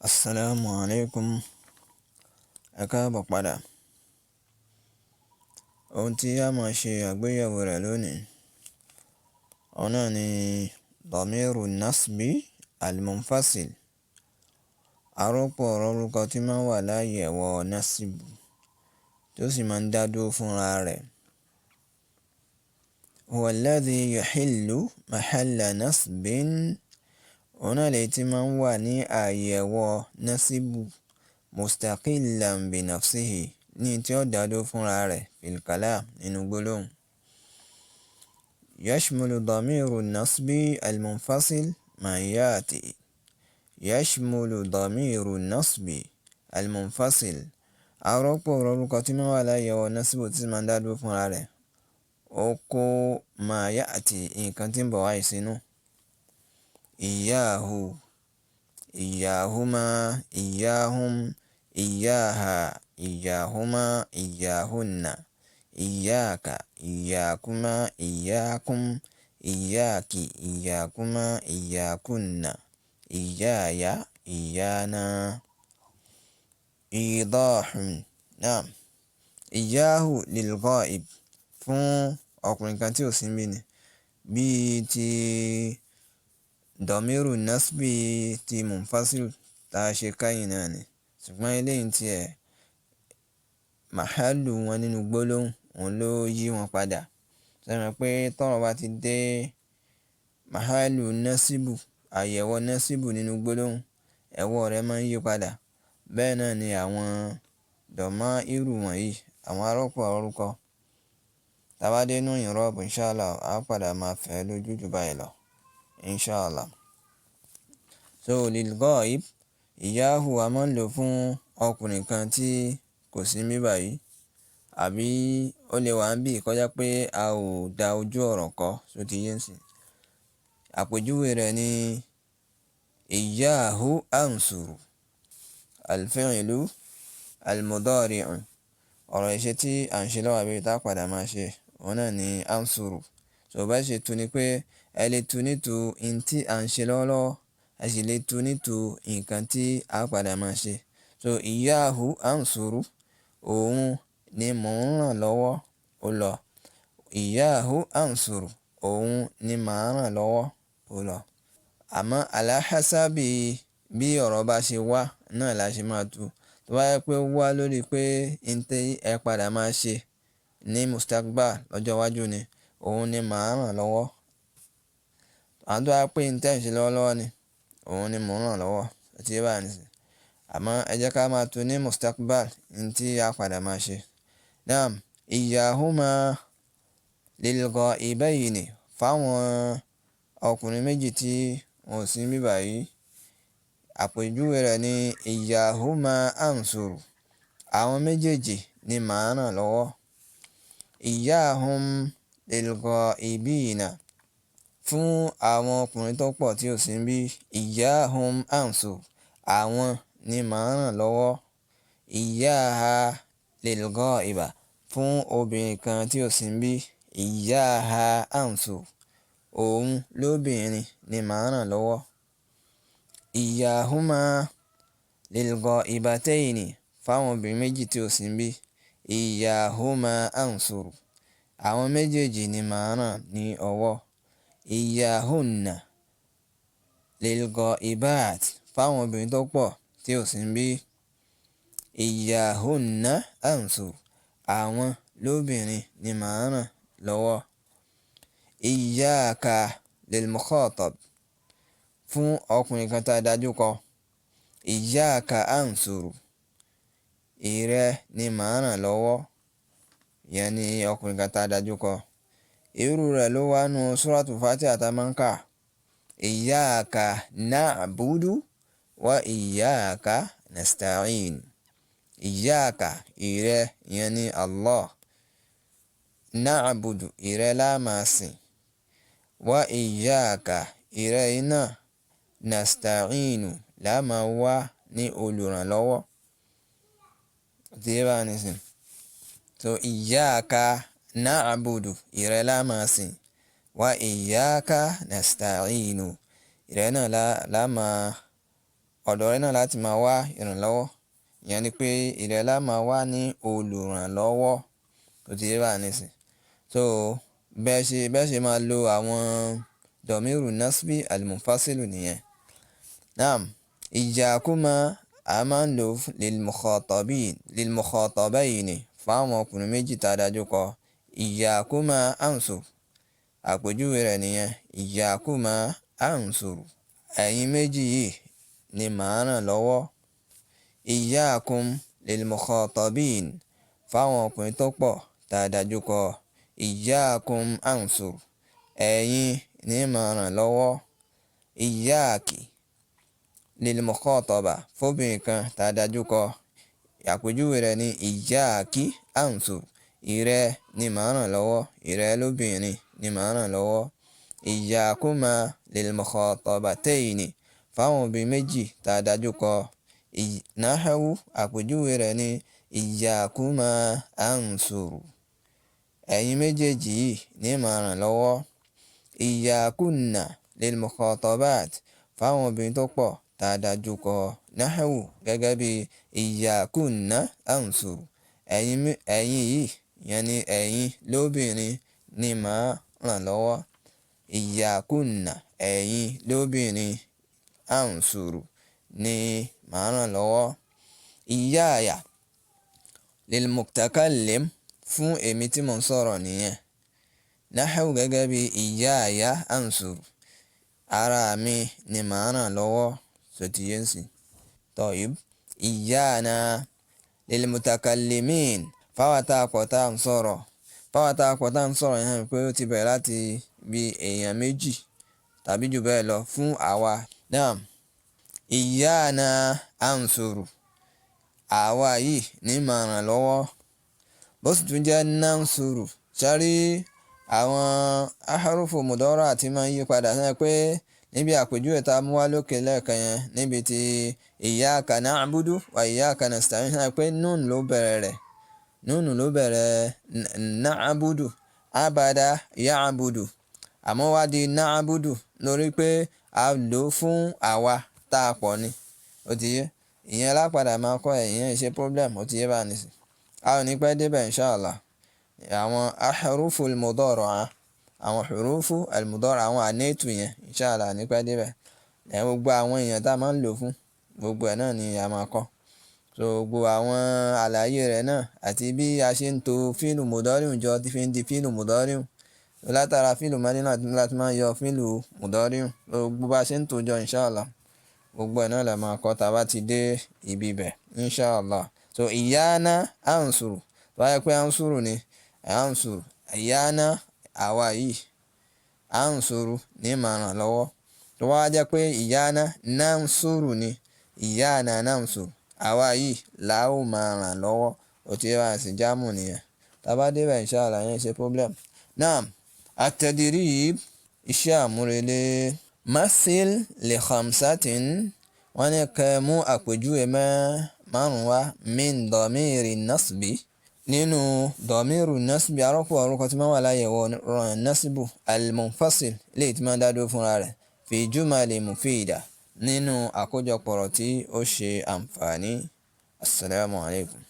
Assalamu alaikum. Ẹ káàbọ̀ padà. Ohun tí a máa ṣe àgbéyẹ̀wò rẹ̀ lónìí, òun náà ni Damiru Nasbi Al-Munfasil. Arọ́pò ọ̀rọ̀ orúkọ tí máa ń wà láàyè ẹ̀wọ̀ nasibu tó sì máa ń dá dúró fúnra rẹ̀. Huwa alladhi yuhillu mahalla nasbin. Òun náà lèyí tí máa ń wà ní ààyè ẹ̀wọ̀ nasibu mustaqillan bi nafsihi, ní tí ó dá dúró fúnra rẹ̀, fil kalam, nínú gbólóhùn. Yashmulu damiru nasbi al-munfasil ma ya'ti. Yashmulu damiru nasbi al-munfasil. Arọ́pò ọ̀rọ̀ orúkọ tí máa ń wà láàyè ẹ̀wọ̀ nasibu tí máa ń dá dúró fúnra rẹ̀, ó kó ma ya'ti, nǹkan tí ń bọ̀ wáyé sínú. Iyyahu, iyyahuma, iyyahum, iyyaha, iyyahuma, iyyahunna, iyyaka, iyyakuma, iyyakum, iyyaki, iyyakuma, iyyakunna, iyyaya, iyyana. Idahun. Naam. Iyyahu lil ghaib, fún ọkùnrin kan tí ò sí níbí ni. Bíi ti Damiru Nasbi ti Munfasil tá a ṣe kẹ́yìn náà ni. Ṣùgbọ́n eléyìí tí ẹ̀ màhálù wọn nínú gbólóhùn, òun ló yí wọn padà. Ṣé ẹ mọ̀ pé tọ́rọ̀ bá ti dé màhálù nasibu, àyẹ̀wò nasibu nínú gbólóhùn, ẹ̀wọ̀ rẹ̀ máa ń yí padà. Bẹ́ẹ̀ náà ni àwọn dọ̀mọ́ irú wọ̀nyí, àwọn arọ́pò orúkọ. Tá bá dé inú i'rab, inshallah, a padà máa fẹ́ lójú ju báyìí lọ. Inshallah. So lil ghaib, iyyahu a máa ń lò fún ọkùnrin kan tí kò sí níbí báyìí, àbí ó lè wà níbí kó jẹ́ pé a ò da ojú ọ̀rọ̀ kọ́, ṣó ti yé ńsìn. Àpèjúwe rẹ̀ ni iyyahu ansuru. Al-fi'lu al-mudari'u. Ọ̀rọ̀ ìṣe tí à ń ṣe lọ́wọ́ àbí tá padà máa ṣe, òun náà ni ansuru. So bá ṣe tu ni pé ẹ lè tu ní tu in tí à ń ṣe lọ́wọ́lọ́wọ́, ẹ sì lè tu ní tu nǹkan tí a padà máa ṣe. So iyyahu ansuru, òun ni mò ń ràn lọ́wọ́, ó lọ. Iyyahu ansuru, òun ni màá ràn lọ́wọ́, ó lọ. Àmọ́ ala hasabi bí ọ̀rọ̀ bá ṣe wá náà la ṣe máa tu. Tó bá jẹ́ pé ó wá lórí pé in tí ẹ padà máa ṣe ní mustaqbal, lọ́jọ́ iwájú ni, òun ni màá ràn lọ́wọ́. Àmọ́ tó bá jẹ́ pé in tí ẹ̀ ń ṣe lọ́wọ́lọ́wọ́ ni, òun ni mò ń ràn lọ́wọ́. Ó ti yé báyìí nísìnyí. Àmọ́ ẹ jẹ́ ká máa tu ní mustaqbal, in tí a padà máa ṣe. Naam, iyyahuma lil ghaibayni, fáwọn ọkùnrin méjì tí wọn ò sí níbí báyìí. Àpèjúwe rẹ̀ ni iyyahuma ansuru. Àwọn méjèèjì ni màá ràn lọ́wọ́. Iyyahum lil ghaibina, fún àwọn ọkùnrin tó pọ̀ tí ò sí níbí. Iyyahum ansuru, àwọn ni màá ràn lọ́wọ́. Iyyaha lil ghaiba, fún obìnrin kan tí ò sí níbí. Iyyaha ansuru, òun lóbìnrin ni màá ràn lọ́wọ́. Iyyahuma lil ghaibataini, fáwọn obìnrin méjì tí ò sí níbí. Iyyahuma ansuru, àwọn méjèèjì ni màá ràn ní ọwọ́. Iyyahunna lil ghaibat, fáwọn obìnrin tó pọ̀ tí ò sí níbí. Iyyahunna ansuru, àwọn lóbìnrin ni màá ràn lọ́wọ́. Iyyaka lil mukhatab, fún ọkùnrin kan tá a dájú kọ. Iyyaka ansuru, ìrẹ ni màá ràn lọ́wọ́. Ìyẹn ni ọkùnrin kan tá a dájú kọ. Irú rẹ̀ ló wà nínú Suratu Fatiha tá a máa ń kà. Iyyaka na'budu wa iyyaka nasta'in. Iyyaka, ìrẹ, ìyẹn ni Allah. Na'budu, ìrẹ la máa sìn. Wa iyyaka, ìrẹ yìí náà, nasta'inu, la máa wá ní olùrànlọ́wọ́. Ó ti yé báyìí nísìnyí. So iyyaka na'budu, ìrẹ la máa sìn. Wa iyyaka nasta'inu, ìrẹ náà la máa Ọ̀dọ̀ rẹ náà láti máa wá ìrànlọ́wọ́. Ìyẹn ni pé ìrẹ la máa wá ní olùrànlọ́wọ́. Ó ti yé báyìí nísìn. So bẹ́ẹ̀ ṣe máa lo àwọn dọ̀míìrù nasbi al-munfasilu nìyẹn. Naam, iyyakuma a máa ń lò lil-mukhatabin, lil-mukhatabayni, fáwọn ọkùnrin méjì tá a dájú kọ. Iyyakuma ansur, àpèjúwe rẹ̀ nìyẹn. Iyyakuma ansur, ẹ̀yin méjì yìí ni màá ràn lọ́wọ́. Iyyakum lil-mukhatabin, fáwọn ọkùnrin tó pọ̀ tá a dájú kọ. Iyyakum ansur, ẹ̀yin ni màá ràn lọ́wọ́. Iyyaki lil-mukhataba, fóbìnrin kan tá a dájú kọ. Àpèjúwe rẹ̀ ni iyyaki ansur, ìrẹ ni màá ràn lọ́wọ́, ìrẹ lóbìnrin ni màá ràn lọ́wọ́. Iyyakuma lil-mukhatabataini, fáwọn obìnrin méjì tá a dájú kọ. Nahawu, àpèjúwe rẹ̀ ni iyyakuma ansur, ẹ̀yin méjèèjì yìí ní màá ràn lọ́wọ́. Iyyakunna lil-mukhatabat, fáwọn obìnrin tó pọ̀ tá a dájú kọ. Nahawu, gẹ́gẹ́ bí iyyakunna ansur, ẹ̀yin yìí, ìyẹn ni ẹ̀yin lóbìnrin ni màá ràn lọ́wọ́. Iyyakunna, ẹ̀yin lóbìnrin, ansuru ni màá ràn lọ́wọ́. Iyyaya lil-mutakallim, fún èmi tí mò ń sọ̀rọ̀ nìyẹn. Nahawu, gẹ́gẹ́ bí iyyaya ansur, ara mi ni màá ràn lọ́wọ́. So ti yé nsìn. Tayyib. Iyyana lil-mutakallimin, fáwọn tá a pọ̀ tá à ń sọ̀rọ̀. Fáwọn tá a pọ̀ tá à ń sọ̀rọ̀ yẹn pé ó ti bẹ̀rẹ̀ láti bí èèyàn méjì tàbí jù bẹ́ẹ̀ lọ fún àwa. Naam. Iyyana ansuru, àwa yìí ní màá ràn lọ́wọ́. Bó sì tún jẹ́ nansuru. Ṣárí àwọn aharufu mudọ́rà tí máa ń yí padà sẹ́yìn pé níbi àpèjúwe tá a mú wá lókè lẹ́ẹ̀kan yẹn, níbi tí iyyaka na'budu wa iyyaka nasta'in, sẹ́yìn pé nun ló bẹ̀rẹ̀ rẹ̀, nun ló bẹ̀rẹ̀ na'budu, abada ya'budu, àmọ́ wá di na'budu lórí pé a lò fún àwa tá a pọ̀ ni. Ó ti yé. Ìyẹn lápadà máa kọ́ ẹ̀, ìyẹn ṣe problem. Ó ti yé bá ní sí. A ò ní pẹ́ débẹ̀, inshallah. Àwọn ahurufu al-mudara'a, àwọn hurufu al-mudara'a, àwọn ànétù yẹn, inshallah, ní pẹ́ débẹ̀. Ẹ̀ gbogbo àwọn èèyàn tá a máa ń lò fún gbogbo ẹ̀ náà ni a máa kọ́. So gbogbo àwọn àlàyé rẹ̀ náà àti bí a ṣe ń to fíìlù mudari'un jọ tí fi ń di fíìlù mudari'un. Látara fíìlù madi náà láti máa ń yọ fíìlù mudari'un. Gbogbo bá ṣe ń to jọ, inshallah, gbogbo ẹ̀ náà la máa kọ́ tá a bá ti dé ibi bẹ̀, inshallah. So iyyana ansuru, tó bá yẹ pé ansuru ni, ansuru, iyyana, àwa yìí, ansuru ní màá ràn lọ́wọ́. Tó bá jẹ́ pé iyyana nansuru ni, iyyana nansuru, àwa yìí la ó máa ràn lọ́wọ́. Ó ti yé bá sì jámù nìyẹn. Tá a bá débẹ̀, inshallah, yẹn ṣe problem. Naam, at-tadrib, iṣẹ́ àmúrelé. Mathil li khamsatin, wọ́n ní kẹ́ mú àpèjúwe márùn-ún wá, min dọ̀míìrì nasbi, nínú dọ̀míìrù nasbi, arọ́pò orúkọ tí máa wà láyé wọ nasibu, al-munfasil, léyìí tí máa ń dá dúró fúnra rẹ̀, fi jumali mufida, nínú àkójọpọ̀ ọ̀rọ̀ tí ó ṣe àǹfààní. Assalamu alaikum.